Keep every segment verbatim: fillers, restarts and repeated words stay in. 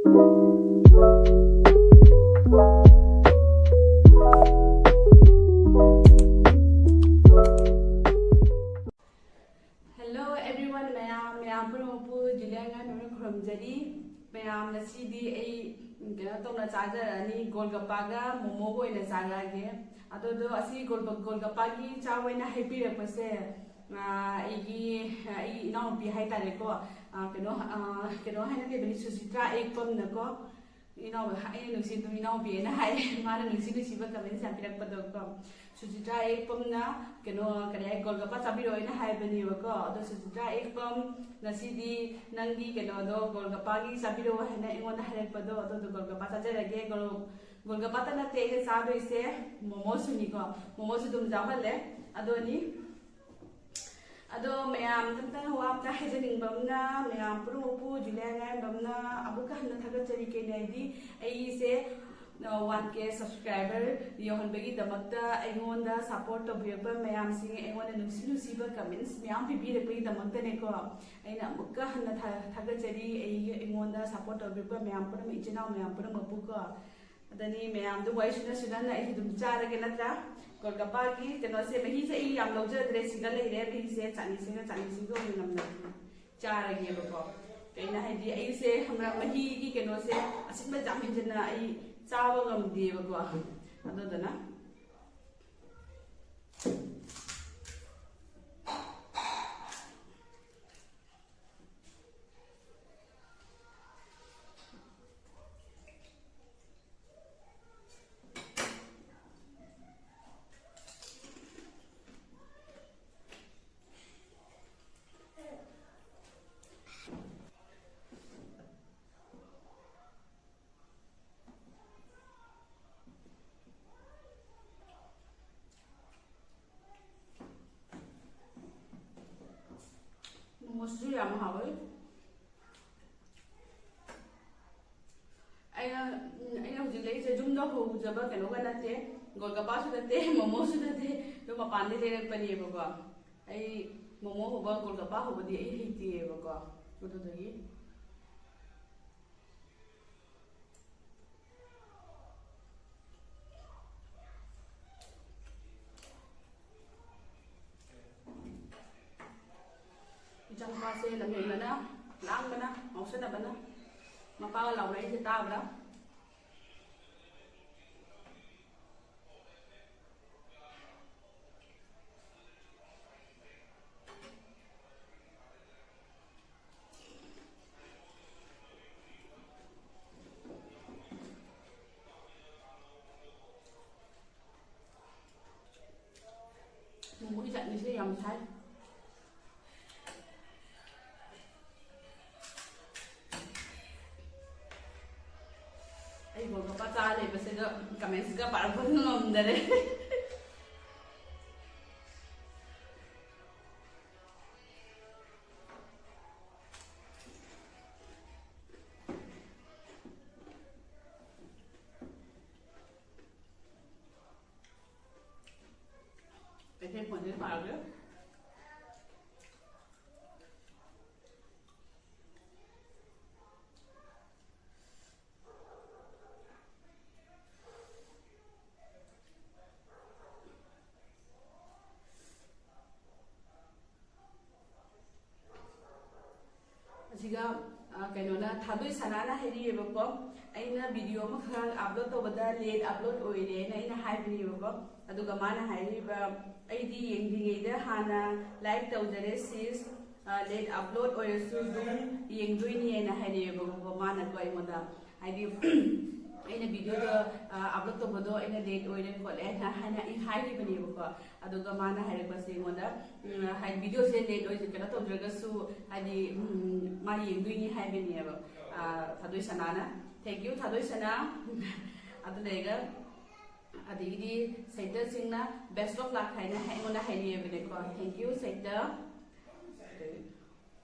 Hello everyone, ꯃꯌꯥꯝ ꯃꯌꯥꯝ ꯄꯨꯝꯅꯃꯛꯄꯨ ꯖꯨꯂꯤꯌꯥ ꯉꯥꯟꯕꯅ ꯈꯨꯔꯨꯝꯖꯔꯤ꯫ ꯃꯌꯥꯝ, ꯉꯁꯤꯗꯤ ꯑꯩ ꯀꯩꯅꯣ ꯇꯧꯅ ꯆꯥꯖꯔꯛꯑꯅꯤ, ꯒꯣꯜꯒꯞꯄꯥꯒ ꯃꯣꯃꯣꯒ ꯑꯣꯏꯅ ꯆꯥꯔꯛꯑꯒꯦ꯫ ꯑꯗꯨꯗꯣ ꯑꯁꯤ ꯒꯣꯜ-, ꯒꯣꯜꯒꯞꯄꯥꯒꯤ ꯆꯥꯛ ꯑꯣꯏꯅ ꯍꯥꯏꯕꯤꯔꯛꯄꯁꯦ, ꯑꯥ, ꯑꯩꯒꯤ, ꯑꯩꯒꯤ ꯏꯅꯥꯎꯅꯨꯄꯤ ꯍꯥꯏꯇꯥꯔꯦꯀꯣ, ꯑꯥ, ꯀꯩꯅꯣ, ꯑꯥ, ꯀꯩꯅꯣ ꯍꯥꯏꯅ ꯂꯩꯕꯅꯤ, ꯁꯨꯖꯤꯇ꯭ꯔꯥ ꯑꯦꯛꯄꯝꯅꯀꯣ꯫ ꯏꯅꯥꯎ-, ꯑꯩꯅ ꯅꯨꯡꯁꯤ ꯑꯗꯨꯝ ꯏꯅꯥꯎꯄꯤ ꯍꯥꯏꯅ ꯍꯥꯏ꯫ ꯃꯥꯅ ꯅꯨꯡꯁꯤ ꯅꯨꯡꯁꯤꯕ comments ꯌꯥꯝ ꯄꯤꯔꯛꯄꯗꯣꯀꯣ꯫ ꯁꯨꯖꯤꯇ꯭ꯔꯥ ꯑꯦꯛꯄꯝꯅ ꯀꯩꯅꯣ, ꯀꯔꯤ ꯍꯥꯏ, ꯒꯣꯜꯒꯞꯄꯥ ꯆꯥꯕꯤꯔꯛꯑꯣ ꯍꯥꯏꯅ ꯍꯥꯏꯕꯅꯦꯕꯀꯣ꯫ ꯑꯗꯣ ꯁꯨꯖꯤꯇ꯭ꯔꯥ ꯑꯦꯛꯄꯝ, ꯉꯁꯤꯗꯤ ꯅꯪꯒꯤ ꯀꯩꯅꯣꯗꯣ ꯒꯣꯜꯒꯞꯄꯥꯒꯤ ꯆꯥꯕꯤꯔꯛꯑꯣ ꯍꯥꯏꯅ ꯑꯩꯉꯣꯟꯗ ꯍꯥꯏꯔꯛꯄꯗꯣ, ꯑꯗꯨꯗꯣ ꯒꯣꯜꯒꯞꯄꯥ ꯆꯥꯖꯔꯒꯦ꯫ ꯒꯣꯜ-, ꯒꯣꯜꯒꯞꯄꯥꯇ ꯅꯠꯇꯦ ꯑꯩꯅ ꯆꯥꯗꯣꯏꯁꯦ, ꯃꯣꯃꯣꯁꯨꯅꯤꯀꯣ꯫ ꯃꯣꯃꯣꯁꯨ ꯑꯗꯨꯝ ꯌꯥꯎꯍꯜꯂꯦ꯫ ꯑꯗꯨꯅꯤ꯫ ꯑꯗꯣ ꯃꯌꯥꯝꯗ ꯑꯝꯇ ꯋꯥ ꯑꯝꯇ ꯍꯥꯏꯖꯅꯤꯡꯕ ꯑꯃꯅ, ꯃꯌꯥꯝ ꯄꯨꯝꯅꯃꯛꯄꯨ ꯖꯨꯂꯤꯌꯥ ꯉꯥꯏꯔꯝꯕ ꯑꯃꯅ ꯑꯃꯨꯛꯀ ꯍꯟꯅ ꯊꯥꯒꯠꯆꯔꯤ꯫ ꯀꯩꯅꯣ ꯍꯥꯏꯗꯤ, ꯑꯩꯁꯦ, ꯑ, one K subscriber ꯌꯧꯍꯟꯕꯒꯤꯗꯃꯛꯇ ꯑꯩꯉꯣꯟꯗ support ꯇꯧꯕꯤꯔꯛꯄ ꯃꯌꯥꯝꯁꯤꯡ, ꯑꯩꯉꯣꯟꯗ ꯅꯨꯡꯁꯤ ꯅꯨꯡꯁꯤꯕ comments ꯃꯌꯥꯝ ꯄꯤꯕꯤꯔꯛꯄꯒꯤꯗꯃꯛꯇꯅꯦꯀꯣ꯫ ꯑꯩꯅ ꯑꯃꯨꯛꯀ ꯍꯟꯅ ꯊꯥ-, ꯊꯥꯒꯠꯆꯔꯤ꯫ ꯑꯩ, ꯑꯩꯉꯣꯟꯗ support ꯇꯧꯕꯤꯔꯛꯄ ꯃꯌꯥꯝ ꯄꯨꯝꯅꯃꯛ, ꯏꯆꯤꯟ ꯏꯅꯥꯎ ꯃꯌꯥꯝ ꯄꯨꯝꯅꯃꯛꯄꯨꯀꯣ꯫ ꯑꯗꯅꯤ ꯃꯌꯥꯝꯗꯨ ꯋꯥꯔꯤ ꯁꯨꯅ ꯁꯨꯅꯅ ꯑꯩꯁꯨ ꯑꯗꯨꯝ ꯆꯥꯔꯒꯦ ꯅꯠꯇ꯭ꯔꯥ? ꯒꯣꯜꯒꯞꯄꯥꯒꯤ ꯀꯩꯅꯣꯁꯦ, ꯃꯍꯤꯁꯦ ꯑꯩ ꯌꯥꯝ ꯂꯧꯖꯗ꯭ꯔꯦ, ꯁꯤꯗ ꯂꯩꯔꯦ꯫ ꯃꯍꯤꯁꯦ ꯆꯥꯅꯤꯁꯤꯒ ꯆꯥꯅꯤꯁꯤꯒ ꯑꯣꯏꯅ ꯅꯝꯅ ꯆꯥꯔꯒꯦꯕꯀꯣ꯫ ꯀꯩꯅꯣ ꯍꯥꯏꯗꯤ, ꯑꯩꯁꯦ ꯈꯪꯕ꯭ꯔꯥ, ꯃꯍꯤꯒꯤ ꯀꯩꯅꯣꯁꯦ ꯑꯁꯤꯟꯕ ꯌꯥꯝ ꯍꯦꯟꯖꯟꯅ ꯑꯩ ꯆꯥꯕ ꯉꯝꯗꯦꯕꯀꯣ꯫ ꯑꯗꯨꯗꯨꯅ ꯃꯣꯃꯣꯁꯤꯁꯨ ꯌꯥꯝ ꯍꯥꯎꯋꯦ꯫ ꯑꯩꯅ, ꯎꯝ, ꯑꯩꯅ ꯍꯧꯖꯤꯛ ꯂꯩꯔꯤꯁꯦ ꯌꯨꯝꯗ ꯍꯧꯖꯕ ꯀꯩꯅꯣꯒ ꯅꯠꯇꯦ, ꯒꯣꯜꯒꯞꯄꯥꯁꯨ ꯅꯠꯇꯦ, ꯃꯣꯃꯣꯁꯨ ꯅꯠꯇꯦ, ꯑꯗꯨꯝ ꯃꯄꯥꯟꯗꯩ ꯂꯩꯔꯛꯄꯅꯦꯕꯀꯣ꯫ ꯑꯩ ꯃꯣꯃꯣ ꯍꯧꯕ, ꯒꯣꯜꯒꯞꯄꯥ ꯍꯧꯕꯗꯤ ꯑꯩ ꯍꯩꯇꯦꯕꯀꯣ꯫ ꯑꯗꯨꯗꯨꯒꯤ ꯐꯖꯕꯅ ꯃꯄꯥꯒ ꯂꯥꯎꯅꯔꯤꯁꯦ ꯇꯥꯕ꯭ꯔꯥ? ꯃꯣꯃꯣꯒꯤ ꯆꯠꯅꯤꯁꯦ ꯌꯥꯝ ꯁꯥꯏ꯫ ꯑꯩ ꯒꯣꯜꯒꯞꯄ ꯆꯥ ꯂꯩꯕꯁꯤꯒ ꯀꯃꯦꯟꯁꯤꯒ ꯄꯥꯔꯛꯄ ꯉꯝꯗꯔꯦ꯫ ꯀꯩꯊꯦꯜ ꯐꯣꯟꯁꯦ ꯄꯥꯔꯒꯦ꯫ ꯑꯁꯤꯒ, ꯑ, ꯀꯩꯅꯣꯅ, ꯊꯥꯗꯣꯏ ꯁꯅꯥꯅ ꯍꯥꯏꯔꯤꯑꯕꯀꯣ, "ꯑꯩꯅ ꯚꯤꯗꯤꯑꯣ ꯑꯃꯈꯛ ꯑꯞꯂꯣꯗ ꯇꯧꯕꯗ ꯂꯦꯠ ꯑꯞꯂꯣꯗ ꯑꯣꯏꯔꯦꯅ ꯑꯩꯅ ꯍꯥꯏꯕꯅꯦꯕꯀꯣ꯫ ꯑꯗꯨꯒ ꯃꯥꯅ ꯍꯥꯏꯔꯤꯕ, "ꯑꯩꯗꯤ ꯌꯦꯡꯗ꯭ꯔꯤꯉꯩꯗ ꯍꯥꯟꯅ ꯂꯥꯏꯛ ꯇꯧꯖꯔꯦ ꯁꯤꯁ, ꯑ, ꯂꯦꯠ ꯑꯞꯂꯣꯗ ꯑꯣꯏꯔꯁꯨ ꯑꯗꯨꯝ ꯌꯦꯡꯗꯣꯏꯅꯦꯅ" ꯍꯥꯏꯔꯛꯑꯦꯕꯀꯣ ꯃꯥꯅꯀꯣ ꯑꯩꯉꯣꯟꯗ꯫ ꯍꯥꯏꯗꯤ, ꯑꯩꯅ ꯚꯤꯗꯤꯑꯣꯗꯣ, ꯑ, ꯑꯞꯂꯣꯗ ꯇꯧꯕꯗꯣ ꯑꯩꯅ ꯂꯦꯠ ꯑꯣꯏꯔꯦ ꯈꯣꯠꯂꯦ ꯍꯥꯏꯅ, ꯍꯥꯏꯅ ꯑꯩ ꯍꯥꯏꯈꯤꯕꯅꯦꯕꯀꯣ꯫ ꯑꯗꯨꯒ ꯃꯥꯅ ꯍꯥꯏꯔꯛꯄꯁꯦ ꯑꯩꯉꯣꯟꯗ, ꯎꯝ, ꯍꯥꯏꯗꯤ, ꯚꯤꯗꯤꯑꯣꯁꯦ ꯂꯦꯠ ꯑꯣꯏ, ꯀꯩꯅꯣ ꯇꯧꯗ꯭ꯔꯒꯁꯨ, ꯍꯥꯏꯗꯤ, ꯎꯝ, ꯃꯥ ꯌꯦꯡꯗꯣꯏꯅꯤ ꯍꯥꯏꯕꯅꯦꯕ, ꯑ, ꯊꯥꯗꯣꯏ ꯁꯅꯥꯅ꯫ Thank you, ꯊꯥꯗꯣꯏ ꯁꯅꯥ꯫ ꯑꯗꯨ ꯂꯩꯔꯒ, ꯑꯗꯒꯤꯗꯤ ꯁꯩꯇꯜ ꯁꯤꯡꯅ "best of luck" ꯍꯥꯏꯅ ꯑꯩꯉꯣꯟꯗ ꯍꯥꯏꯔꯛꯑꯦꯕꯅꯦꯀꯣ꯫ Thank you, ꯁꯩꯇꯜ꯫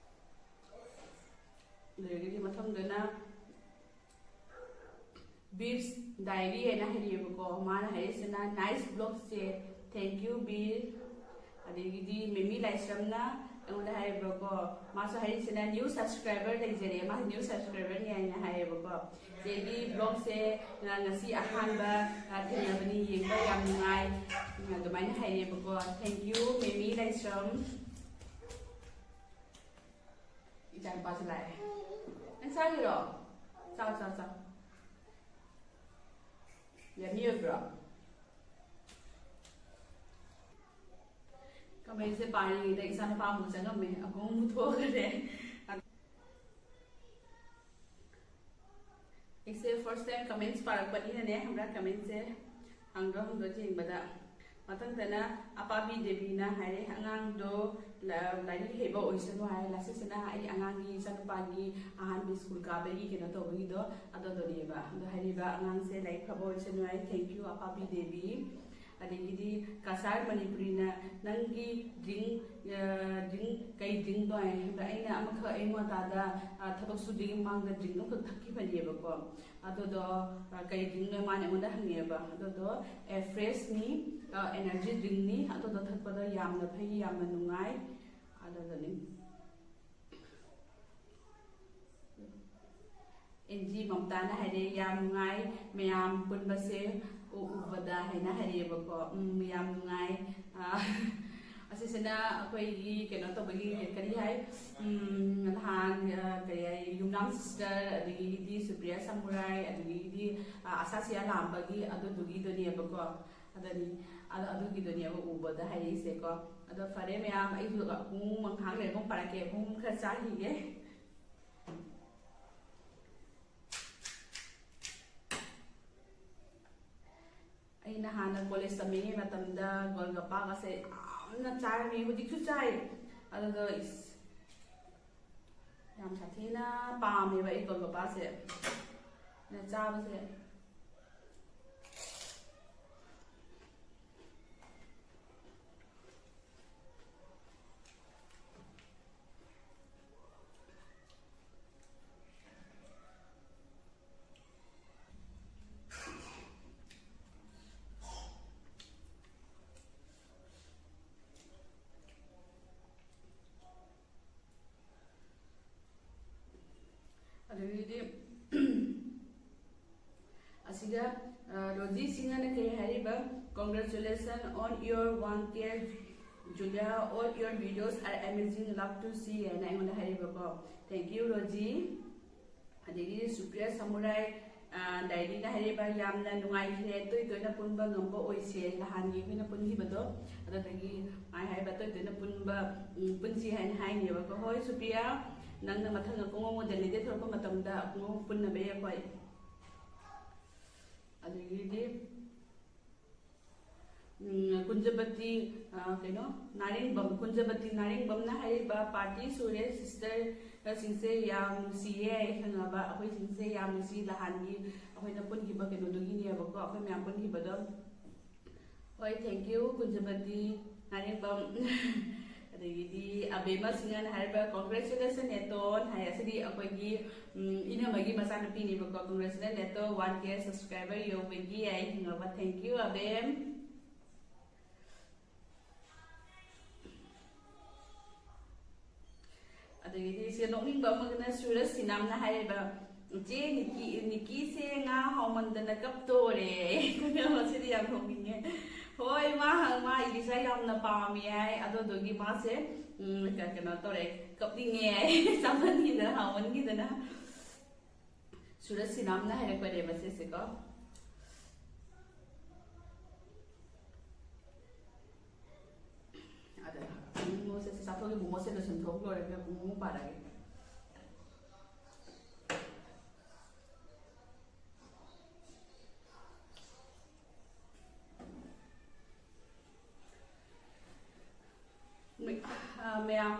ꯑꯗꯒꯤꯗꯤ ꯃꯊꯪꯗꯅ ꯕꯤꯔꯁ ꯗꯥꯏꯔꯤ ꯍꯥꯏꯅ ꯍꯥꯏꯔꯛꯑꯦꯕꯀꯣ꯫ ꯃꯥꯅ ꯍꯥꯏꯔꯤꯁꯤꯅ, "nice vlog ꯆꯦ, thank you ꯕꯤꯔ"꯫ ꯑꯗꯒꯤꯗꯤ ꯃꯦꯃꯤ ꯂꯥꯏꯁ꯭ꯔꯝꯅ ꯑꯩꯉꯣꯟꯗ ꯍꯥꯏꯌꯦꯕꯀꯣ, ꯃꯥꯁꯨ ꯍꯥꯏꯔꯤꯁꯤꯅ, "new subscriber ꯂꯩꯖꯔꯦ", ꯃꯥꯁꯨ new subscriber ꯅꯤ ꯍꯥꯏꯅ ꯍꯥꯏꯌꯦꯕꯀꯣ꯫ "ꯆꯦꯒꯤ vlog ꯁꯦ ꯉ-, ꯉꯁꯤ ꯑꯍꯥꯟꯕ, ꯑ, ꯊꯦꯡꯅꯕꯅꯤ, ꯌꯦꯡꯕ ꯌꯥꯝ ꯅꯨꯡꯉꯥꯏ", ꯑꯗꯨꯃꯥꯏꯅ ꯍꯥꯏꯔꯛꯑꯦꯕꯀꯣ꯫ Thank you ꯃꯦꯃꯤ ꯂꯥꯏꯁ꯭ꯔꯝ꯫ ꯏꯆꯥꯅꯨꯄꯥꯁꯨ ꯂꯥꯛꯑꯦ꯫ ꯆꯥꯒꯤꯔꯣ? ꯆꯥꯎ, ꯆꯥꯎ, ꯆꯥꯎ꯫ ꯌꯥꯝꯃꯤ ꯑꯣꯏꯕ꯭ꯔꯣ? ꯀꯃꯦꯟꯁꯦ ꯄꯥꯔꯤꯉꯩꯗ ꯏꯆꯥꯅꯨꯄꯥ ꯑꯃꯨꯛ ꯆꯪꯉꯝꯃꯦ, ꯑꯃꯨꯛ ꯑꯃꯨꯛ ꯊꯣꯛꯈ꯭ꯔꯦ꯫ ꯑꯩꯁꯦ first time comments ꯄꯥꯔꯛꯄꯅꯤꯅꯅꯦ, ꯈꯪꯕ꯭ꯔꯥ, ꯀꯃꯦꯟꯁꯦ ꯍꯪꯗꯣ ꯍꯪꯗꯣ ꯌꯦꯡꯕꯗ꯫ ꯃꯊꯪꯗꯅ ꯑꯄꯥꯕꯤ ꯗꯦꯕꯤꯅ ꯍꯥꯏꯔꯦ, "ꯑꯉꯥꯡꯗꯣ ꯂ-, ꯂꯥꯏꯔꯤꯛ ꯍꯩꯕ ꯑꯣꯏꯁꯅꯨ" ꯍꯥꯏ꯫ ꯂꯥꯁꯤꯁꯤꯅ ꯑꯩ ꯑꯉꯥꯡꯒꯤ, ꯏꯆꯥꯅꯨꯄꯥꯒꯤ ꯑꯍꯥꯟꯕ ꯁ꯭ꯀꯨꯜ ꯀꯥꯕꯒꯤ ꯀꯩꯅꯣ ꯇꯧꯕꯒꯤꯗꯣ, ꯑꯗꯨꯗꯨꯅꯦꯕ꯫ ꯑꯗꯣ ꯍꯥꯏꯔꯤꯕ ꯑꯉꯥꯡꯁꯦ ꯂꯥꯏꯔꯤꯛ ꯐꯕ ꯑꯣꯏꯁꯅꯨ ꯍꯥꯏ꯫ Thank you, ꯑꯄꯥꯕꯤ Devi. ꯑꯗꯒꯤꯗꯤ ꯀꯁꯥꯔ ꯃꯅꯤꯄꯨꯔꯤꯅ, "ꯅꯪꯒꯤ drink, ꯑ, drink ꯀꯩ drinkꯅꯣ?" ꯍꯥꯏ꯫ ꯑꯗ ꯑꯩꯅ ꯑꯃꯈꯛ ꯑꯌꯨꯛ ꯉꯟꯇꯥꯗ, ꯑ, ꯊꯕꯛ ꯁꯨꯗ꯭ꯔꯤꯉꯩ ꯃꯃꯥꯡꯗ drink ꯑꯃꯈꯛ ꯊꯛꯈꯤꯕꯅꯦꯕꯀꯣ꯫ ꯑꯗꯨꯗꯣ, ꯑ, ꯀꯩ drinkꯅꯣ ꯃꯥꯅ ꯑꯩꯉꯣꯟꯗ ꯍꯪꯉꯦꯕ꯫ ꯑꯗꯨꯗꯣ, ꯑꯦ, Freshꯅꯤ, ꯑ, energy drinkꯅꯤ꯫ ꯑꯗꯨꯗꯣ ꯊꯛꯄꯗ ꯌꯥꯝꯅ ꯐꯩ, ꯌꯥꯝꯅ ꯅꯨꯡꯉꯥꯏ꯫ ꯑꯗꯨꯗꯨꯅꯤ꯫ ꯑꯦꯟꯖꯤ ꯃꯝꯇꯥꯅ ꯍꯥꯏꯔꯦ, "ꯌꯥꯝ ꯅꯨꯡꯉꯥꯏ ꯃꯌꯥꯝ ꯄꯨꯟꯕꯁꯦ ꯎ-, ꯎꯕꯗ" ꯍꯥꯏꯅ ꯍꯥꯏꯔꯛꯑꯦꯕꯀꯣ꯫ ꯎꯝ, ꯌꯥꯝ ꯅꯨꯡꯉꯥꯏ꯫ ꯑ, ꯑꯁꯤꯁꯤꯅ ꯑꯩꯈꯣꯏꯒꯤ ꯀꯩꯅꯣ ꯇꯧꯕꯒꯤ, ꯀꯔꯤ ꯍꯥꯏ, ꯎꯝ, ꯅꯍꯥꯟ, ꯑ, ꯀꯔꯤ ꯍꯥꯏ, ꯌꯨꯝꯅꯥꯝ sister, ꯑꯗꯒꯤꯗꯤ ꯁꯨꯄ꯭ꯔꯤꯌꯥ ꯁꯃꯨꯔꯥꯏ, ꯑꯗꯒꯤꯗꯤ, ꯑ, ꯑꯁꯥꯁꯤꯌꯥ ꯂꯥꯝꯕꯒꯤ ꯑꯗꯨꯗꯨꯒꯤꯗꯨꯅꯦꯕꯀꯣ꯫ ꯑꯗꯨꯅꯤ, ꯑꯗꯣ ꯑꯗꯨꯒꯤꯗꯨꯅꯦꯕ ꯎꯕꯗ ꯍꯥꯏꯔꯛꯏꯁꯦꯀꯣ꯫ ꯑꯗꯣ ꯐꯔꯦ ꯃꯌꯥꯝ, ꯑꯩꯁꯨ ꯄꯨꯡ ꯉꯥꯏꯍꯥꯛ ꯂꯩꯔꯒ ꯑꯃꯨꯛ ꯄꯥꯔꯛꯀꯦ, ꯄꯨꯡ ꯈꯔ ꯆꯥꯈꯤꯒꯦ꯫ ꯑꯩꯅ ꯍꯥꯟꯅ college ꯇꯝꯃꯤꯉꯩ ꯃꯇꯝꯗ ꯒꯣꯜꯒꯞꯄꯥꯒꯁꯦ ꯌꯥꯝꯅ ꯆꯥꯔꯝꯃꯤ, ꯍꯧꯖꯤꯛꯁꯨ ꯆꯥꯏ꯫ ꯑꯗꯨꯗꯣ ꯏꯁ, ꯌꯥꯝ ꯁꯥꯊꯤꯅ ꯄꯥꯝꯃꯦꯕ ꯑꯩ ꯒꯣꯜꯒꯞꯄꯥꯁꯦ꯫ ꯑꯗ ꯆꯥꯕꯁꯦ ꯑꯗꯒꯤꯗꯤ ꯑꯁꯤꯒ, ꯑ, ꯔꯣꯖꯤ ꯁꯤꯡꯍꯅ ꯀꯔꯤ ꯍꯥꯏꯔꯤꯕ? "Congratulations on your one K, Julia, all your videos are amazing, love to see" ꯍꯥꯏꯅ ꯑꯩꯉꯣꯟꯗ ꯍꯥꯏꯔꯤꯕꯀꯣ꯫ Thank you, Rosie. ꯑꯗꯒꯤ ꯁꯨꯄ꯭ꯔꯤꯌꯥ ꯁꯃꯨꯔꯥꯏ ꯗꯥꯏꯔꯤꯅ ꯍꯥꯏꯔꯤꯕ, "ꯌꯥꯝꯅ ꯅꯨꯡꯉꯥꯏꯈ꯭ꯔꯦ, ꯇꯣꯏ ꯇꯣꯏꯅ ꯄꯨꯟꯕ ꯉꯝꯕ ꯑꯣꯏꯁꯦ, ꯅꯍꯥꯟꯒꯤ ꯑꯩꯈꯣꯏꯅ ꯄꯨꯟꯈꯤꯕꯗꯣ ꯑꯗꯨꯗꯒꯤ ꯃꯥꯏ ꯍꯥꯏꯕ ꯇꯣꯏ ꯇꯣꯏꯅ ꯄꯨꯟꯕ ꯎꯝ, ꯄꯨꯟꯁꯤ" ꯍꯥꯏꯅ ꯍꯥꯏꯅꯦꯕꯀꯣ꯫ ꯍꯣꯏ ꯁꯨꯄ꯭ꯔꯤꯌꯥ, ꯅꯪꯅ ꯃꯊꯪ ꯑꯀꯣꯡ ꯑꯃꯨꯛ ꯗꯦꯜꯂꯤꯗ ꯊꯣꯛꯂꯛꯄ ꯃꯇꯝꯗ ꯑꯃꯨꯛ ꯄꯨꯟꯅꯕ ꯌꯥꯏꯀꯣ꯫ ꯑꯗꯒꯤꯗꯤ ꯎꯝ, ꯀꯨꯟꯖꯕꯇꯤ, ꯑ, ꯀꯩꯅꯣ, ꯅꯥꯔꯤꯡꯕꯝ, ꯀꯨꯟꯖꯕꯇꯤ ꯅꯥꯔꯤꯡꯕꯝꯅ ꯍꯥꯏꯔꯤꯕ, "ꯄꯥꯔꯇꯤ ꯁꯨꯔꯦ, ꯁꯤꯁꯇꯔꯁꯤꯡꯁꯦ ꯌꯥꯝ ꯅꯨꯡꯁꯤꯌꯦ ꯈꯪꯉꯕ, ꯑꯩꯈꯣꯏꯁꯤꯡꯁꯦ ꯌꯥꯝ ꯅꯨꯡꯁꯤ, ꯅꯍꯥꯟꯒꯤ ꯑꯩꯈꯣꯏꯅ ꯄꯨꯟꯈꯤꯕ ꯀꯩꯅꯣꯗꯨꯒꯤꯅꯦꯕꯀꯣ, ꯑꯩꯈꯣꯏ ꯃꯌꯥꯝ ꯄꯨꯟꯈꯤꯕꯗꯣ"꯫ ꯍꯣꯏ, thank you, ꯀꯨꯟꯖꯕꯇꯤ ꯅꯥꯔꯤꯡꯕꯝ꯫ ꯑꯗꯒꯤꯗꯤ ꯑꯕꯦꯝꯃ ꯁꯤꯡꯍꯅ ꯍꯥꯏꯔꯤꯕ, "Congratulations ꯅꯦꯇꯣꯟ" ꯍꯥꯏ꯫ ꯑꯁꯤꯗꯤ ꯑꯩꯈꯣꯏꯒꯤ, ꯎꯝ, ꯏꯅꯝꯃꯒꯤ ꯃꯆꯥꯅꯨꯄꯤꯅꯦꯕꯀꯣ꯫ "Congratulations ꯅꯦꯇꯣꯟ, one K subscriber ꯌꯧꯕꯒꯤ" ꯍꯥꯏ ꯈꯪꯉꯕ꯫ Thank you, ꯑꯕꯦꯝ꯫ ꯑꯗꯒꯤꯗꯤ ꯁꯤꯗ ꯅꯣꯛꯅꯤꯡꯕ ꯑꯃꯒꯅ ꯁꯨꯔꯖ ꯁꯤꯅꯥꯝꯅ ꯍꯥꯏꯔꯤꯕ, "ꯏꯆꯦ ꯅꯤꯀꯤ, ꯅꯤꯀꯤꯁꯦ ꯉꯥ ꯍꯥꯎꯃꯟꯗꯅ ꯀꯞꯇꯣꯔꯦ"꯫ ꯃꯁꯤꯗꯤ ꯌꯥꯝ ꯅꯣꯛꯅꯤꯡꯉꯦ꯫ ꯍꯣꯏ, ꯃꯥ, ꯃꯥ ꯏꯂꯤꯁꯥ ꯌꯥꯝꯅ ꯄꯥꯝꯃꯤ ꯍꯥꯏ꯫ ꯑꯗꯨꯗꯨꯒꯤ ꯃꯥꯁꯦ, ꯎꯝ, ꯀ-, ꯀꯩꯅꯣ ꯇꯧꯔꯦ, ꯀꯞꯅꯤꯡꯉꯦ ꯍꯥꯏ꯫ ꯆꯥꯃꯟꯈꯤꯗꯅ, ꯍꯥꯎꯃꯟꯈꯤꯗꯅ꯫ ꯁꯨꯔꯖ ꯁꯤꯅꯥꯝꯅ ꯍꯥꯏꯔꯛꯄꯅꯦꯕ ꯁꯤꯁꯦꯀꯣ꯫ ꯑꯗ ꯃꯣꯃꯣꯁꯦ ꯁꯤ ꯆꯥꯊꯣꯛꯑꯒꯦ, ꯃꯣꯃꯣꯁꯦ ꯂꯣꯏꯁꯤꯟ ꯊꯣꯛ ꯂꯣꯏꯔꯒ ꯃꯣꯃꯣ ꯄꯥꯔꯒꯦ꯫ ꯃ-, ꯑ, ꯃꯌꯥꯝ,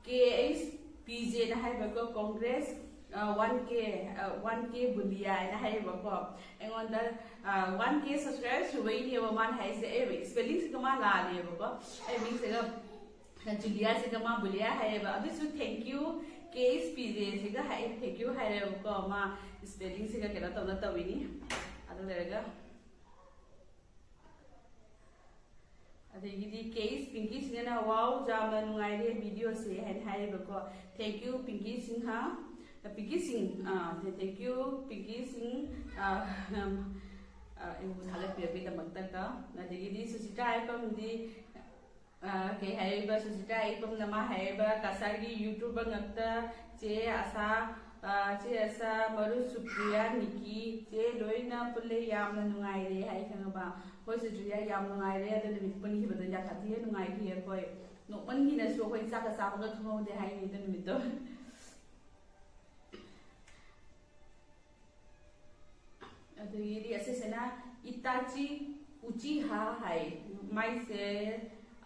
"ꯀꯦ ꯑꯩꯆ ꯄꯤ ꯖꯦꯅ ꯍꯥꯏꯕꯀꯣ, ꯀꯣꯡꯒ꯭ꯔꯦꯁ, ꯑ, ꯋꯥꯟ ꯀꯦ, ꯑ, ꯋꯥꯟ ꯀꯦ ꯕꯨꯂꯤꯌꯥ" ꯍꯥꯏꯅ ꯍꯥꯏꯌꯦꯕꯀꯣ꯫ ꯑꯩꯉꯣꯟꯗ, ꯑ, ꯋꯥꯟ ꯀꯦ subscribe ꯁꯨꯕꯩꯅꯦꯕ ꯃꯥꯅ ꯍꯥꯏꯁꯦ꯫ ꯑꯩ spellingꯁꯤꯒ ꯃꯥ ꯂꯥꯜꯂꯦꯕꯀꯣ꯫ ꯑꯩ ꯃꯤꯡꯁꯤꯒ ꯖꯨꯂꯤꯌꯥꯁꯤꯒ ꯃꯥ ꯕꯨꯂꯤꯌꯥ ꯍꯥꯏꯌꯦꯕ꯫ ꯑꯗꯨꯁꯨ thank you, K H P ꯖꯦꯁꯤꯒ ꯍꯥꯏ, thank you ꯍꯥꯏꯔꯦꯕꯀꯣ꯫ ꯃꯥ spellingꯁꯤꯒ ꯀꯩꯅꯣ ꯇꯧꯅ ꯇꯧꯋꯤꯅꯤ꯫ ꯑꯗꯨ ꯂꯩꯔꯒ ꯑꯗꯒꯤꯗꯤ ꯀꯦ ꯑꯩꯆ ꯄꯤꯡꯀꯤ ꯁꯤꯡꯍꯅ, "ꯋꯥꯎ, ꯌꯥꯝꯅ ꯅꯨꯡꯉꯥꯏꯔꯦ videoꯁꯦ" ꯍꯥꯏꯅ ꯍꯥꯏꯌꯦꯕꯀꯣ꯫ Thank you, ꯄꯤꯡꯀꯤ ꯁꯤꯡꯍ, ꯑ, ꯄꯤꯡꯀꯤ ꯁꯤꯡ, ꯑ, thank you, ꯄꯤꯡꯀꯤ ꯁꯤꯡ, ꯑ, ꯑ, ꯑꯩꯕꯨ ꯊꯥꯒꯠꯄꯤꯔꯛꯄꯒꯤꯗꯃꯛꯇꯀꯣ꯫ ꯑꯗꯒꯤꯗꯤ ꯁꯨꯁꯤꯇꯥ ꯍꯥꯏꯐꯝꯗꯤ, ꯑ, ꯀꯩ ꯍꯥꯏꯔꯤꯕ, ꯁꯨꯁꯤꯇꯥ ꯍꯥꯏꯐꯝꯅ ꯃꯥ ꯍꯥꯏꯔꯤꯕ, "ꯀꯁꯥꯔꯒꯤ YouTuber ꯉꯛꯇ ꯆꯦ ꯑꯁꯥ, ꯆꯦ ꯑꯁꯥ, ꯃꯔꯨ ꯁꯨꯄ꯭ꯔꯤꯌꯥ, ꯅꯤꯀꯤ, ꯆꯦ ꯂꯣꯏꯅ ꯄꯨꯜꯂꯦ, ꯌꯥꯝꯅ ꯅꯨꯡꯉꯥꯏꯔꯦ ꯍꯥꯏ ꯈꯪꯉꯕ? ꯍꯣꯏ ꯁꯨꯄ꯭ꯔꯤꯌꯥ, ꯌꯥꯝ ꯅꯨꯡꯉꯥꯏꯔꯦ꯫ ꯑꯗꯨ ꯅꯨꯃꯤꯠ ꯄꯨꯟꯈꯤꯕꯗꯣ ꯌꯥꯝ ꯁꯥꯊꯤꯅ ꯅꯨꯡꯉꯥꯏꯈꯤ ꯑꯩꯈꯣꯏ꯫ ꯅꯣꯛꯃꯟꯈꯤꯅꯁꯨ ꯑꯩꯈꯣꯏ ꯆꯥꯛꯀ ꯆꯥꯕꯒ ꯈꯪꯍꯧꯗꯦ ꯍꯥꯏꯅꯤ ꯑꯗꯨ ꯅꯨꯃꯤꯠꯇꯣ꯫ ꯑꯗꯒꯤꯗꯤ ꯑꯁꯤꯁꯤꯅ ꯏꯇꯥꯆꯤ ꯎꯆꯤꯍꯥ ꯍꯥꯏ꯫ ꯃꯥꯏꯁꯦ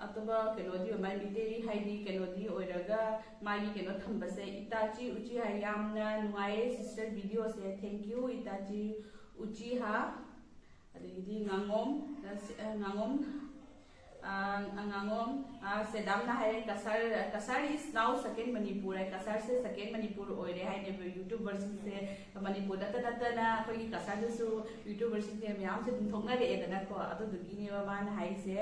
ꯑꯇꯣꯞꯄ ꯀꯩꯅꯣꯗꯤ ꯑꯣꯏ, ꯃꯥꯏ ꯃꯤꯇꯩ ꯍꯥꯏꯗꯤ ꯀꯩꯅꯣꯗꯤ ꯑꯣꯏꯔꯒ ꯃꯥꯒꯤ ꯀꯩꯅꯣ ꯊꯝꯕꯁꯦ ꯏꯇꯥꯆꯤ ꯎꯆꯤꯍꯥ꯫ ꯌꯥꯝꯅ ꯅꯨꯡꯉꯥꯏꯌꯦ sister videoꯁꯦ꯫ Thank you ꯏꯇꯥꯆꯤ ꯎꯆꯤꯍꯥ꯫ ꯑꯗꯒꯤꯗꯤ ꯉꯥꯉꯣꯝ, ꯑ, ꯉꯥꯉꯣꯝ, ꯑ, ꯉꯥꯉꯣꯝ, ꯑ, ꯁꯦꯗꯥꯝꯅ ꯍꯥꯏꯔꯦ, "Cachar, Cachar is now second Manipur" high. ꯀꯁꯥꯔꯁꯦ second Manipur ꯑꯣꯏꯔꯦ ꯍꯥꯏꯅꯦꯕ꯫ YouTuberꯁꯤꯡꯁꯦ ꯃꯅꯤꯄꯨꯔ ꯅꯠꯇ ꯅꯠꯇꯅ ꯑꯩꯈꯣꯏꯒꯤ ꯀꯁꯥꯔꯗꯁꯨ YouTuberꯁꯤꯡꯁꯦ ꯃꯌꯥꯝꯁꯦ ꯑꯗꯨꯝ ꯊꯣꯛꯅꯔꯛꯑꯦꯗꯅꯀꯣ, ꯑꯗꯨꯗꯨꯒꯤꯅꯦꯕ ꯃꯥꯅ ꯍꯥꯏꯁꯦ꯫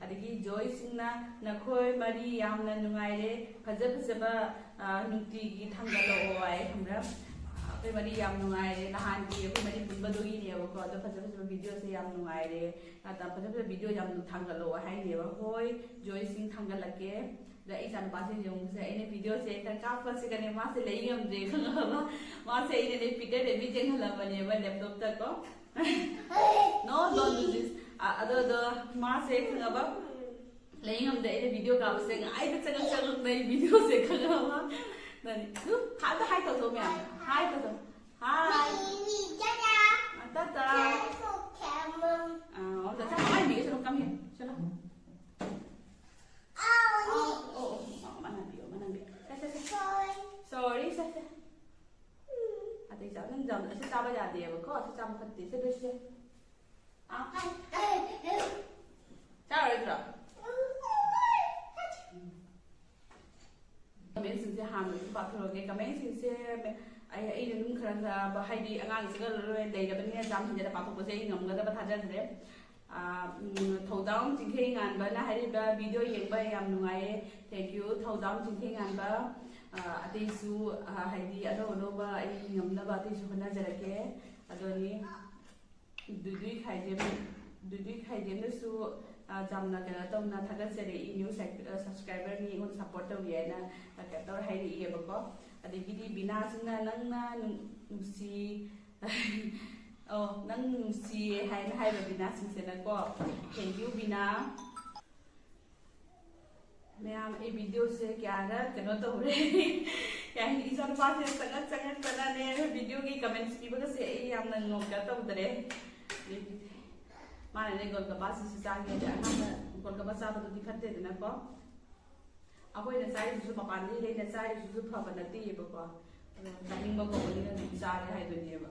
ꯑꯗꯒꯤ ꯖꯣꯏ ꯁꯤꯡꯅ, "ꯅꯈꯣꯏ ꯃꯔꯤ ꯌꯥꯝꯅ ꯅꯨꯡꯉꯥꯏꯔꯦ, ꯐꯖ ꯐꯖꯕ, ꯑ, ꯅꯨꯡꯇꯤꯒꯤ ꯊꯥꯡꯒꯠꯂꯛꯑꯣ" ꯍꯥꯏ, ꯈꯪꯕ꯭ꯔꯥ? ꯑꯩꯈꯣꯏ ꯃꯔꯤ ꯌꯥꯝ ꯅꯨꯡꯉꯥꯏꯔꯦ, ꯅꯍꯥꯟꯒꯤ ꯑꯩꯈꯣꯏ ꯃꯔꯤ ꯄꯨꯟꯕꯗꯨꯒꯤꯅꯦꯕꯀꯣ꯫ ꯑꯗꯣ ꯐꯖ ꯐꯖꯕ videoꯁꯦ ꯌꯥꯝ ꯅꯨꯡꯉꯥꯏꯔꯦ, ꯑ, ꯐꯖ ꯐꯖꯕ video ꯌꯥꯝ ꯊꯥꯡꯒꯠꯂꯛꯑꯣ ꯍꯥꯏꯅꯦꯕ꯫ ꯍꯣꯏ ꯖꯣꯏ ꯁꯤꯡ, ꯊꯥꯡꯒꯠꯂꯛꯀꯦ꯫ ꯑꯗ ꯑꯩ ꯏꯆꯥꯅꯨꯄꯥꯁꯦ ꯌꯦꯡꯉꯨꯁꯦ, ꯑꯩꯅ videoꯁꯦ ꯈꯔ ꯀꯥꯞꯄꯁꯤꯒꯅꯦ ꯃꯥꯁꯦ ꯂꯩ ꯉꯝꯗ꯭ꯔꯦ, ꯈꯪꯉꯕ? ꯃꯥꯁꯦ ꯑꯩꯅꯅꯦ Peter Rabbit ꯌꯦꯡꯍꯜꯂꯝꯕꯅꯦꯕ laptopꯇꯀꯣ꯫ No, don't do this. ꯑ, ꯑꯗꯣ, ꯑꯗꯣ ꯃꯥꯁꯦ ꯈꯪꯉꯕ? ꯂꯩ ꯉꯝꯗꯦ, ꯑꯩꯅ video ꯀꯥꯞꯄꯁꯦ ꯉꯥꯏꯗ ꯆꯪꯉꯛ ꯆꯪꯉꯛꯅ ꯑꯩ videoꯁꯦ ꯈꯪꯉꯕ? ꯅꯅꯤ ꯑꯗꯨꯝ ꯑꯝꯇ hi ꯇꯧꯊꯣꯛꯑꯣ ꯃꯌꯥꯝ꯫ Hi ꯇꯧꯊꯣꯛꯑꯣ꯫ Hi. ꯇꯥꯇꯥ꯫ ꯑ, ꯑꯣ, ꯇꯥꯇꯥ꯫ Hi ꯃꯤꯒ ꯆꯠꯂꯣ, come here. ꯆꯠꯂꯣ꯫ ꯑꯣ, ꯑꯣ, ꯑꯣ, ꯃꯅꯥꯕꯤꯌꯣ, ꯃꯅꯥꯕꯤꯌꯣ꯫ ꯁꯦ, ꯁꯦ, ꯁꯦ꯫ Sorry, ꯁꯦ, ꯁꯦ꯫ ꯑꯇꯩ ꯆꯥ-, ꯅꯪ ꯆꯥꯕ-, ꯑꯁꯤ ꯆꯥꯕ ꯌꯥꯗꯦꯕꯀꯣ, ꯑꯁꯤ ꯆꯥꯕ ꯐꯠꯇꯦ꯫ ꯁꯦ, ꯂꯣꯏꯁꯦ꯫ ꯑꯥ, ꯍꯥꯏ꯫ ꯆꯥꯔꯣꯏꯗ꯭ꯔꯣ? Commentꯁꯤꯡꯁꯦ ꯍꯥꯟꯅ ꯑꯗꯨꯝ ꯄꯥꯊꯣꯔꯛꯑꯒꯦ꯫ Commentꯁꯤꯡꯁꯦ ꯑꯩ, ꯑꯩꯅ ꯑꯗꯨꯝ ꯈꯔ ꯈꯔ, ꯍꯥꯏꯗꯤ ꯑꯉꯥꯡꯁꯤꯒ ꯂꯣꯏ ꯂꯩꯔꯕꯅꯤꯅ ꯌꯥꯝ ꯍꯦꯟꯖꯤꯟꯅ ꯄꯥꯊꯣꯛꯄꯁꯦ ꯑꯩ ꯉꯝꯒꯗꯕ ꯊꯥꯖꯗ꯭ꯔꯦ꯫ ꯑꯥ, ꯎꯝ, ꯊꯧꯗꯥꯝ ꯆꯤꯡꯈꯩ ꯉꯥꯟꯕꯅ ꯍꯥꯏꯔꯤꯕ, "video ꯌꯦꯡꯕ ꯌꯥꯝ ꯅꯨꯡꯉꯥꯏꯌꯦ"꯫ Thank you, ꯊꯧꯗꯥꯝ ꯆꯤꯡꯈꯩ ꯉꯥꯟꯕ꯫ ꯑꯥ, ꯑꯇꯩꯁꯨ, ꯑꯥ, ꯍꯥꯏꯗꯤ ꯑꯅꯧ ꯑꯅꯧꯕ ꯑꯩ ꯉꯝꯅꯕ ꯑꯇꯩꯁꯨ ꯍꯣꯠꯅꯖꯔꯛꯀꯦ꯫ ꯑꯗꯨꯅꯤ꯫ ꯗꯨꯗꯨꯏ ꯈꯥꯏꯗꯦꯝ, ꯗꯨꯗꯨꯏ ꯈꯥꯏꯗꯦꯝꯅꯁꯨ, ꯑ, ꯌꯥꯝꯅ ꯀꯩꯅꯣ ꯇꯧꯅ ꯊꯥꯒꯠꯆꯔꯤ, new sub-, ꯑ, subscriberꯅꯤ, ꯑꯩꯉꯣꯟꯗ support ꯇꯧꯔꯤ ꯍꯥꯏꯅ, ꯑ, ꯀꯩꯅꯣ ꯇꯧꯔ ꯍꯥꯏꯔꯛꯏꯌꯦꯕꯀꯣ꯫ ꯑꯗꯒꯤꯗꯤ ꯕꯤꯅꯥꯁꯤꯅ "ꯅꯪꯅ ꯅꯨꯡ- ꯅꯨꯡꯁꯤ ꯑꯣ ꯅꯪ ꯅꯨꯡꯁꯤꯌꯦ" ꯍꯥꯏꯅ ꯍꯥꯏꯕ ꯕꯤꯅꯥꯁꯤꯡꯁꯤꯅꯀꯣ꯫ Thank you ꯕꯤꯅꯥ꯫ ꯃꯌꯥꯝ ꯑꯩ ꯚꯤꯗꯤꯑꯣꯁꯦ ꯀꯌꯥꯔ ꯀꯩꯅꯣ ꯇꯧꯔꯦ꯫ ꯀꯩ ꯍꯥꯏꯅꯤ, ꯏꯆꯥꯅꯨꯄꯥꯁꯦ ꯆꯪꯉꯛ ꯆꯪꯉꯛꯇꯅꯅꯦ ꯚꯤꯗꯤꯑꯣꯒꯤ ꯀꯃꯦꯟꯁ ꯄꯤꯕꯒꯁꯦ ꯑꯩ ꯌꯥꯝꯅ ꯅꯣꯛꯀ ꯇꯧꯗ꯭ꯔꯦ꯫ ꯃꯥꯅꯅꯦ ꯒꯣꯜꯒꯄꯥꯁꯤꯁꯨ ꯆꯥꯒꯦ ꯍꯥꯏꯗꯤ ꯑꯉꯥꯡꯅ ꯒꯣꯜꯒꯄꯥ ꯆꯥꯕꯗꯨꯗꯤ ꯐꯠꯇꯦꯗꯅꯀꯣ꯫ ꯑꯩꯈꯣꯏꯅ ꯆꯥꯏꯁꯤꯁꯨ ꯃꯄꯥꯟꯗꯒꯤ ꯂꯩꯅ ꯆꯥꯏꯁꯤꯁꯨ ꯐꯕ ꯅꯠꯇꯦꯕꯀꯣ꯫ ꯑꯗꯣ ꯆꯥꯅꯤꯡꯕ ꯀꯧꯕꯅꯤꯅ ꯑꯗꯨꯝ ꯆꯥꯔꯦ ꯍꯥꯏꯗꯨꯅꯦꯕ꯫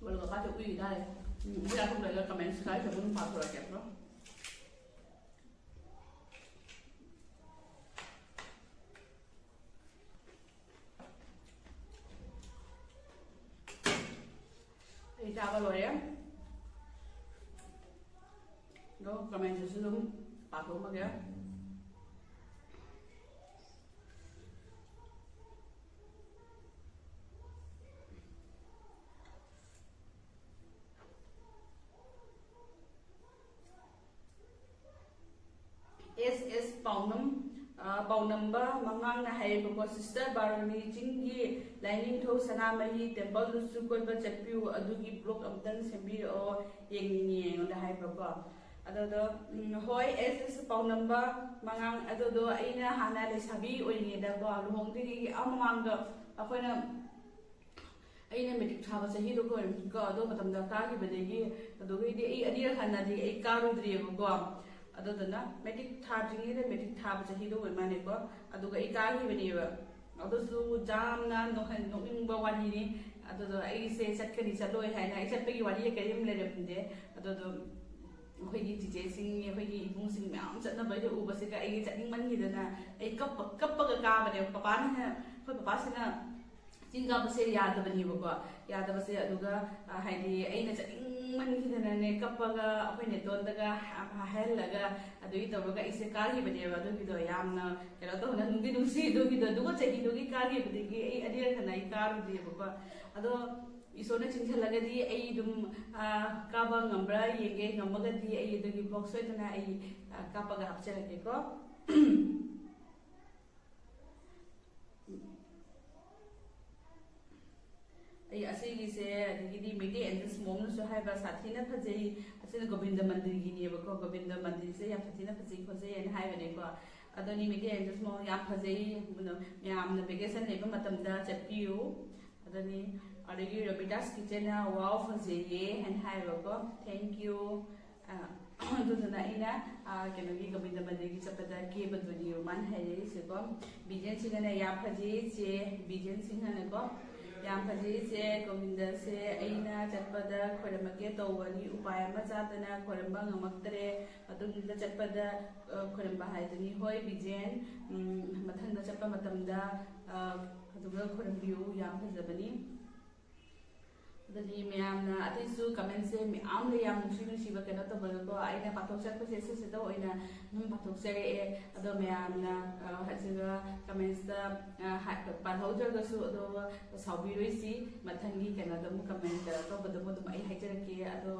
ꯒꯣꯜꯒꯄꯥꯁꯦ ꯎꯏ ꯇꯥꯔꯦ꯫ ꯎꯝ, ꯎꯏ ꯇꯥꯔꯦ꯫ ꯀꯃꯦꯟꯁ ꯈꯔ ꯑꯗꯨꯝ ꯄꯥꯊꯣꯔꯛꯀꯦ꯫ ꯑꯩ ꯆꯥꯕ ꯂꯣꯏꯔꯦ꯫ ꯑꯗꯣ ꯀꯃꯦꯟꯁꯤꯁꯨ ꯑꯗꯨꯝ ꯄꯥꯊꯣꯛꯑꯝꯃꯒꯦ꯫ ꯑꯦꯁ ꯑꯦꯁ ꯄꯥꯎꯅꯝ, ꯑ, ꯄꯥꯎꯅꯝꯕ ꯃꯉꯥꯡꯅ ꯍꯥꯏꯌꯦꯕꯀꯣ, "ꯁꯤꯁꯇꯔ ꯕꯥꯔꯨꯅꯤ ꯆꯤꯡꯒꯤ ꯂꯥꯏꯅꯤꯡꯊꯧ ꯁꯅꯥꯃꯍꯤ ꯇꯦꯝꯄꯜꯗꯨꯁꯨ ꯀꯣꯏꯕ ꯆꯠꯄꯤꯌꯨ, ꯑꯗꯨꯒꯤ ꯕ꯭ꯂꯣꯛ ꯑꯝꯇꯪ ꯁꯦꯝꯕꯤꯔꯛꯑꯣ, ꯌꯦꯡꯅꯤꯡꯉꯦ" ꯑꯩꯉꯣꯟꯗ ꯍꯥꯏꯕꯀꯣ꯫ ꯑꯗꯨꯗꯣ, ꯎꯝ, ꯍꯣꯏ, ꯑꯦꯁ ꯑꯦꯁ ꯄꯥꯎꯅꯝꯕ ꯃꯉꯥꯡ, ꯑꯗꯨꯗꯣ ꯑꯩꯅ ꯍꯥꯟꯅ ꯂꯩꯁꯥꯕꯤ ꯑꯣꯏꯔꯤꯉꯩꯗꯀꯣ, ꯂꯨꯍꯣꯡꯗ꯭ꯔꯤꯉꯩꯒꯤ ꯑꯥ ꯃꯃꯥꯡꯗ ꯑꯩꯈꯣꯏꯅ ꯑꯩꯅ ꯃꯦꯇ꯭ꯔꯤꯛ ꯊꯥꯕ ꯆꯍꯤꯗꯣ ꯑꯣꯏꯔꯝꯅꯤꯀꯣ, ꯑꯗꯨ ꯃꯇꯝꯗ ꯀꯥꯈꯤꯕꯗꯒꯤ, ꯑꯗꯨꯒꯩꯗꯤ ꯑꯩ ꯑꯅꯤꯔꯛ ꯍꯟꯅꯗꯤ ꯑꯩ ꯀꯥꯔꯨꯗ꯭ꯔꯤꯑꯕꯀꯣ꯫ ꯑꯗꯨꯗꯨꯅ ꯃꯦꯇ꯭ꯔꯤꯛ ꯊꯥꯗ꯭ꯔꯤꯉꯩꯗ, ꯃꯦꯇ꯭ꯔꯤꯛ ꯊꯥꯕ ꯆꯍꯤꯗꯣ ꯑꯣꯏ ꯃꯥꯜꯂꯦꯀꯣ, ꯑꯗꯨꯒ ꯑꯩ ꯀꯥꯈꯤꯕꯅꯦꯕ꯫ ꯑꯗꯨꯁꯨ ꯌꯥꯝꯅ ꯅꯣꯛꯍꯟ-, ꯅꯣꯛꯅꯤꯡꯕ ꯋꯥꯔꯤꯅꯤ꯫ ꯑꯗꯨꯗꯣ ꯑꯩꯁꯦ ꯆꯠꯀꯅꯤ ꯆꯠꯂꯣꯏ ꯍꯥꯏꯅ, ꯑꯩ ꯆꯠꯄꯒꯤ ꯋꯥꯔꯤ ꯀꯔꯤꯝ ꯂꯩꯔꯝꯗꯦ꯫ ꯑꯗꯨꯗꯣ ꯑꯩꯈꯣꯏꯒꯤ ꯆꯤꯆꯦꯁꯤꯡ, ꯑꯩꯈꯣꯏꯒꯤ ꯏꯕꯨꯡꯁꯤꯡ ꯃꯌꯥꯝ ꯆꯠꯅꯕꯩꯗꯣ ꯎꯕꯁꯤꯒ ꯑꯩꯒꯤ ꯆꯠꯅꯤꯡꯃꯟꯈꯤꯗꯅ ꯑꯩ ꯀꯞꯄ-, ꯀꯞꯄꯒ ꯀꯥꯕꯅꯦꯕ꯫ ꯄꯄꯥꯅ ꯍꯦ-, ꯑꯩꯈꯣꯏ ꯄꯄꯥꯁꯤꯅ ꯆꯤꯡ ꯀꯥꯕꯁꯦ ꯌꯥꯗꯕꯅꯦꯕꯀꯣ꯫ ꯌꯥꯗꯕꯁꯦ ꯑꯗꯨꯒ, ꯑ, ꯍꯥꯏꯗꯤ ꯑꯩꯅ ꯆꯠꯅꯤꯡꯃꯟꯈꯤꯗꯅꯅꯦ, ꯀꯞꯄꯒ ꯑꯩꯈꯣꯏ ꯅꯦꯇꯣꯟꯗꯒ ꯍꯥ-, ꯍꯥꯏꯍꯜꯂꯒ ꯑꯗꯨꯒꯤ ꯇꯧꯔꯒ ꯑꯩꯁꯦ ꯀꯥꯈꯤꯕꯅꯦꯕ꯫ ꯑꯗꯨꯒꯤꯗꯣ ꯌꯥꯝꯅ ꯀꯩꯅꯣ ꯇꯧꯅ ꯅꯨꯡꯗꯤ ꯅꯨꯡꯁꯤ ꯑꯗꯨꯒꯤꯗꯣ꯫ ꯑꯗꯨꯒ ꯆꯍꯤꯗꯨꯒꯤ ꯀꯥꯈꯤꯕꯗꯒꯤ ꯑꯩ ꯑꯅꯤꯔꯛ ꯍꯟꯅ ꯑꯩ ꯀꯥꯔꯨꯗꯦꯕꯀꯣ꯫ ꯑꯗꯣ ꯏꯁꯣꯔꯅ ꯆꯤꯡꯁꯤꯜꯂꯒꯗꯤ ꯑꯩ ꯑꯗꯨꯝ, ꯑ, ꯀꯥꯕ ꯉꯝꯕ꯭ꯔꯥ ꯌꯦꯡꯒꯦ꯫ ꯉꯝꯃꯒꯗꯤ ꯑꯩ ꯑꯗꯨꯒꯤ vlog ꯁꯣꯏꯗꯅ ꯑꯩ, ꯑ, ꯀꯥꯞꯄꯒ ꯍꯥꯞꯆꯔꯛꯀꯦꯀꯣ꯫ ꯑꯩ ꯑꯁꯤꯒꯤꯁꯦ, ꯑꯗꯒꯤꯗꯤ ꯃꯩꯇꯩ ꯑꯦꯟꯖꯦꯜꯁ ꯃꯣꯝꯅꯁꯨ ꯍꯥꯏꯕ ꯁꯥꯊꯤꯅ ꯐꯖꯩ, ꯑꯁꯤꯅ ꯒꯣꯕꯤꯟꯗ ꯃꯟꯗꯤꯔꯒꯤꯅꯦꯕꯀꯣ꯫ ꯒꯣꯕꯤꯟꯗ ꯃꯟꯗꯤꯔꯁꯦ ꯌꯥꯝ ꯁꯥꯊꯤꯅ ꯐꯖꯩ ꯈꯣꯠꯆꯩ ꯍꯥꯏꯅ ꯍꯥꯏꯕꯅꯦꯀꯣ꯫ ꯑꯗꯨꯅꯤ ꯃꯩꯇꯩ ꯑꯦꯟꯖꯦꯜꯁ ꯃꯣꯝ ꯌꯥꯝ ꯐꯖꯩ, ꯃꯌꯥꯝꯅ vacation ꯂꯩꯕ ꯃꯇꯝꯗ ꯆꯠꯄꯤꯌꯨ꯫ ꯑꯗꯨꯅꯤ, ꯑꯗꯒꯤ ꯔꯣꯕꯤꯇꯥꯁ ꯀꯤꯆꯟꯅ "ꯋꯥꯎ, ꯐꯖꯩꯌꯦ" ꯍꯥꯏꯅ ꯍꯥꯏꯌꯦꯕꯀꯣ꯫ Thank you꯫ ꯑ, ꯑꯗꯨꯗꯨꯅ ꯑꯩꯅ, ꯑ, ꯀꯩꯅꯣꯒꯤ ꯒꯣꯕꯤꯟꯗ ꯃꯟꯗꯤꯔꯒꯤ ꯆꯠꯄꯗ ꯀꯦꯕꯗꯨꯅꯤ ꯃꯥꯅ ꯍꯥꯏꯔꯛꯏꯁꯦꯀꯣ꯫ ꯕꯤꯖꯦꯟ ꯁꯤꯡꯍꯅ "ꯌꯥꯝ ꯐꯖꯩ ꯆꯦ", ꯕꯤꯖꯦꯟ ꯁꯤꯡꯍꯅꯀꯣ꯫ "ꯌꯥꯝ ꯐꯖꯩ ꯆꯦ, ꯒꯣꯕꯤꯟꯗꯁꯦ ꯑꯩꯅ ꯆꯠꯄꯗ ꯈꯣꯏꯔꯝꯃꯛꯀꯦ ꯇꯧꯕꯅꯤ, ꯎꯄꯥꯏ ꯑꯃ ꯆꯥꯗꯅ ꯈꯣꯏꯔꯝꯕ ꯉꯝꯃꯛꯇ꯭ꯔꯦ, ꯃꯇꯨꯡꯗ ꯆꯠꯄꯗ, ꯑ, ꯈꯣꯏꯔꯝꯕ ꯍꯥꯏꯗꯨꯅꯤ꯫ ꯍꯣꯏ ꯕꯤꯖꯦꯟ, ꯎꯝ, ꯃꯊꯪꯗ ꯆꯠꯄ ꯃꯇꯝꯗ, ꯑ, ꯑꯗꯨꯒ ꯈꯣꯏꯔꯝꯕꯤꯌꯨ, ꯌꯥꯝ ꯐꯖꯕꯅꯤ"꯫ ꯑꯗꯨꯗꯤ ꯃꯌꯥꯝꯅ ꯑꯇꯩꯁꯨ comment ꯁꯦ ꯃꯌꯥꯝ ꯂꯩ, ꯌꯥꯝ ꯅꯨꯡꯁꯤ ꯅꯨꯡꯁꯤꯕ ꯀꯩꯅꯣ ꯇꯧꯕꯗꯀꯣ꯫ ꯑꯩꯅ ꯄꯥꯊꯣꯛꯆꯔꯛꯄꯁꯦ ꯁꯤꯁꯤꯗ ꯑꯣꯏꯅ ꯑꯗꯨꯝ ꯄꯥꯊꯣꯛꯆꯔꯛꯑꯦ꯫ ꯑꯗꯣ ꯃꯌꯥꯝꯅ, ꯑ, ꯍꯥꯏꯁꯤꯒ comments ꯇ, ꯑ, ꯍꯥꯏ-, ꯄꯥꯜꯍꯧꯗ꯭ꯔꯒꯁꯨ ꯑꯗꯣ ꯁꯥꯎꯕꯤꯔꯣꯏꯁꯤ, ꯃꯊꯪꯒꯤ ꯀꯩꯅꯣꯗ ꯑꯃꯨꯛ comment ꯇꯧꯕꯗ ꯑꯃꯨꯛ ꯑꯗꯨꯝ ꯑꯩ ꯍꯥꯏꯖꯔꯛꯀꯦ꯫ ꯑꯗꯣ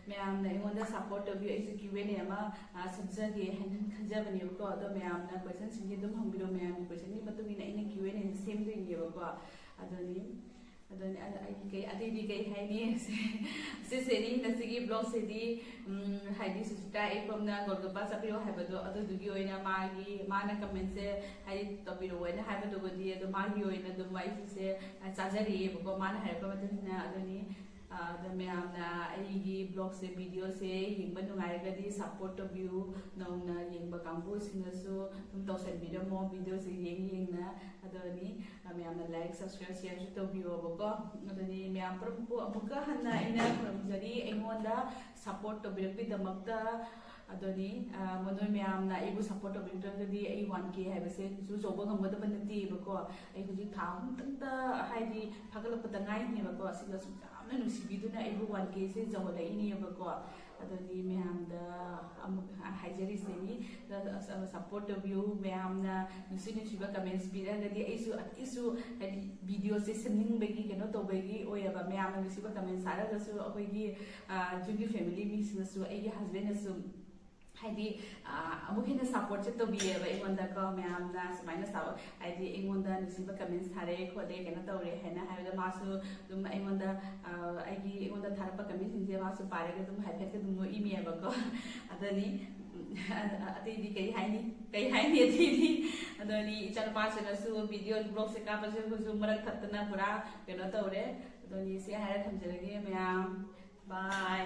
ꯃꯌꯥꯝꯅ ꯑꯩꯉꯣꯟꯗ support ꯇꯧꯕꯤꯌꯨ꯫ ꯑꯩꯁꯨ Q and A ꯑꯃ, ꯑ, ꯁꯦꯝꯖꯒꯦ ꯍꯥꯏꯅ ꯈꯟꯖꯕꯅꯦꯕꯀꯣ꯫ ꯑꯗꯣ ꯃꯌꯥꯝꯅ question ꯁꯤꯡꯁꯦ ꯑꯗꯨꯝ ꯍꯪꯕꯤꯔꯣ, ꯃꯌꯥꯝꯒꯤ question ꯒꯤ ꯃꯇꯨꯡ ꯏꯟꯅ ꯑꯩꯅ Q and A ꯁꯦꯝꯗꯣꯏꯅꯦꯕꯀꯣ꯫ ꯑꯗꯨꯅꯤ꯫ ꯑꯗꯨꯅꯤ, ꯑ-, ꯑꯩ ꯀꯩ, ꯑꯇꯩꯗꯤ ꯀꯩ ꯍꯥꯏꯅꯤ? ꯁꯤꯁꯤꯗꯤ, ꯉꯁꯤꯒꯤ vlog ꯁꯤꯗꯤ, ꯎꯝ, ꯍꯥꯏꯗꯤ ꯁꯨꯁꯤꯇꯥ ꯑꯦꯐ ꯑꯦꯝꯅ ꯒꯣꯜꯒꯞꯄꯥ ꯆꯥꯕꯤꯌꯣ ꯍꯥꯏꯕꯗꯣ, ꯑꯗꯨꯗꯨꯒꯤ ꯑꯣꯏꯅ ꯃꯥꯒꯤ, ꯃꯥꯅ comment ꯁꯦ ꯍꯥꯏꯗꯤ ꯇꯧꯕꯤꯔꯛꯑꯣꯅ ꯍꯥꯏꯕꯗꯨꯒꯗꯤ, ꯑꯗꯣ ꯃꯥꯒꯤ ꯑꯣꯏꯅ ꯑꯗꯨꯝ ꯑꯩꯁꯦ, ꯑ, ꯆꯥꯖꯔꯛꯑꯦꯕꯀꯣ, ꯃꯥꯅ ꯍꯥꯏꯔꯛꯄ ꯃꯇꯨꯡ ꯏꯟꯅ꯫ ꯑꯗꯨꯅꯤ, ꯑ, ꯑꯗꯣ ꯃꯌꯥꯝꯅ ꯑꯩꯒꯤ vlog ꯁꯦ, video ꯁꯦ ꯌꯦꯡꯕ ꯅꯨꯡꯉꯥꯏꯔꯒꯗꯤ support ꯇꯧꯕꯤꯌꯨ, ꯅꯧꯅ ꯌꯦꯡꯕ ꯀꯥꯡꯕꯨꯁꯤꯡꯅꯁꯨ ꯑꯗꯨꯝ ꯇꯧꯁꯟꯕꯤꯔꯝꯃꯣ, video ꯁꯦ ꯌꯦꯡ ꯌꯦꯡꯅ꯫ ꯑꯗꯨꯅꯤ, ꯑ, ꯃꯌꯥꯝꯅ like, subscribe, share ꯁꯨ ꯇꯧꯕꯤꯌꯣꯕꯀꯣ꯫ ꯑꯗꯨꯅꯤ, ꯃꯌꯥꯝ ꯄꯨꯝꯅꯃꯛꯄꯨ ꯑꯃꯨꯛꯀ ꯍꯟꯅ ꯑꯩꯅ ꯈꯨꯔꯨꯝꯖꯔꯤ, ꯑꯩꯉꯣꯟꯗ support ꯇꯧꯕꯤꯔꯛꯄꯒꯤꯗꯃꯛꯇ꯫ ꯑꯗꯨꯅꯤ, ꯑ, ꯃ-, ꯅꯣꯏ ꯃꯌꯥꯝꯅ ꯑꯩꯕꯨ support ꯇꯧꯕꯤꯔꯛꯇ꯭ꯔꯒꯗꯤ ꯑꯩ one K ꯍꯥꯏꯕꯁꯦ ꯀꯩꯁꯨ ꯌꯧꯕ ꯉꯝꯒꯗꯕ ꯅꯠꯇꯦꯕꯀꯣ꯫ ꯑꯩ ꯍꯧꯖꯤꯛ ꯊꯥ ꯑꯍꯨꯝꯇꯪꯇ, ꯍꯥꯏꯗꯤ, ꯐꯥꯒꯠꯂꯛꯄꯗ ꯉꯥꯏꯔꯤꯅꯦꯕꯀꯣ꯫ ꯑꯁꯤꯗ ꯑꯁꯨꯛ ꯌꯥꯝꯅ ꯅꯨꯡꯁꯤꯕꯤꯗꯨꯅ ꯑꯩꯕꯨ one K ꯁꯦ ꯌꯧꯍꯜꯂꯛꯏꯅꯦꯕꯀꯣ꯫ ꯑꯗꯨꯅꯤ, ꯃꯌꯥꯝꯗ ꯑꯃꯨꯛ ꯍꯥꯏꯖꯔꯤꯁꯤꯅꯤ꯫ ꯁꯞꯄꯣꯔꯠ ꯇꯧꯕꯤꯌꯨ ꯃꯌꯥꯝꯅ꯫ ꯅꯨꯡꯁꯤ ꯅꯨꯡꯁꯤꯕ ꯀꯃꯦꯟꯁ ꯄꯤꯔꯒꯗꯤ ꯑꯩꯁꯨ ꯑꯇꯩꯁꯨ ꯍꯥꯏꯗꯤ ꯚꯤꯗꯤꯑꯣꯁꯦ ꯁꯦꯝꯅꯤꯡꯕꯒꯤ ꯀꯩꯅꯣ ꯇꯧꯕꯒꯤ ꯑꯣꯏꯌꯦꯕ꯫ ꯃꯌꯥꯝꯅ ꯅꯨꯡꯁꯤꯕ ꯀꯃꯦꯟꯁ ꯊꯥꯔꯒꯁꯨ ꯑꯩꯈꯣꯏꯒꯤ ꯌꯨꯝꯒꯤ ꯐꯦꯃꯤꯂꯤ ꯃꯤꯁꯤꯡꯅꯁꯨ, ꯑꯩꯒꯤ ꯍꯁꯕꯦꯟꯅꯁꯨ ꯍꯥꯏꯗꯤ ꯑꯃꯨꯛ ꯍꯦꯟꯅ ꯁꯞꯄꯣꯔꯠꯁꯦ ꯇꯧꯕꯤꯌꯦꯕ ꯑꯩꯉꯣꯟꯗꯀꯣ꯫ ꯃꯌꯥꯝꯅ ꯁꯨꯃꯥꯏꯅ ꯁꯞꯄꯣꯔꯠ ꯍꯥꯏꯗꯤ ꯑꯩꯉꯣꯟꯗ ꯅꯨꯡꯁꯤꯕ ꯀꯃꯦꯟꯁ ꯊꯥꯔꯛꯑꯦ ꯈꯣꯠꯂꯦ ꯀꯩꯅꯣ ꯇꯧꯔꯦ ꯍꯥꯏꯅ ꯍꯥꯏꯕꯗ ꯃꯥꯁꯨ ꯑꯗꯨꯝ ꯑꯩꯉꯣꯟꯗ ꯑꯩꯒꯤ ꯑꯩꯉꯣꯟꯗ ꯊꯥꯔꯛꯄ ꯀꯃꯦꯟꯁꯤꯡꯁꯦ ꯃꯥꯁꯨ ꯄꯥꯔꯒ ꯑꯗꯨꯝ ꯍꯥꯏꯐꯦꯠꯀ ꯑꯗꯨꯝ ꯅꯣꯛꯏꯃꯦꯕꯀꯣ꯫ ꯑꯗꯨꯅꯤ꯫ ꯑꯇꯩꯗꯤ ꯀꯩ ꯍꯥꯏꯅꯤ? ꯀꯩ ꯍꯥꯏꯅꯤ ꯑꯇꯩꯗꯤ? ꯑꯗꯨꯅꯤ ꯏꯆꯥꯅꯨꯄꯥꯁꯤꯅꯁꯨ ꯚꯤꯗꯤꯑꯣ ꯕ꯭ꯂꯣꯛꯁꯦ ꯀꯥꯞꯄꯁꯦ ꯑꯩꯈꯣꯏꯁꯨ ꯃꯔꯛ ꯊꯠꯇꯅ ꯄꯨꯔꯥ ꯀꯩꯅꯣ ꯇꯧꯔꯦ꯫ ꯑꯗꯨꯅꯤ ꯁꯤ ꯍꯥꯏꯔ ꯊꯝꯖꯔꯒꯦ ꯃꯌꯥꯝ꯫ ꯕꯥꯏ꯫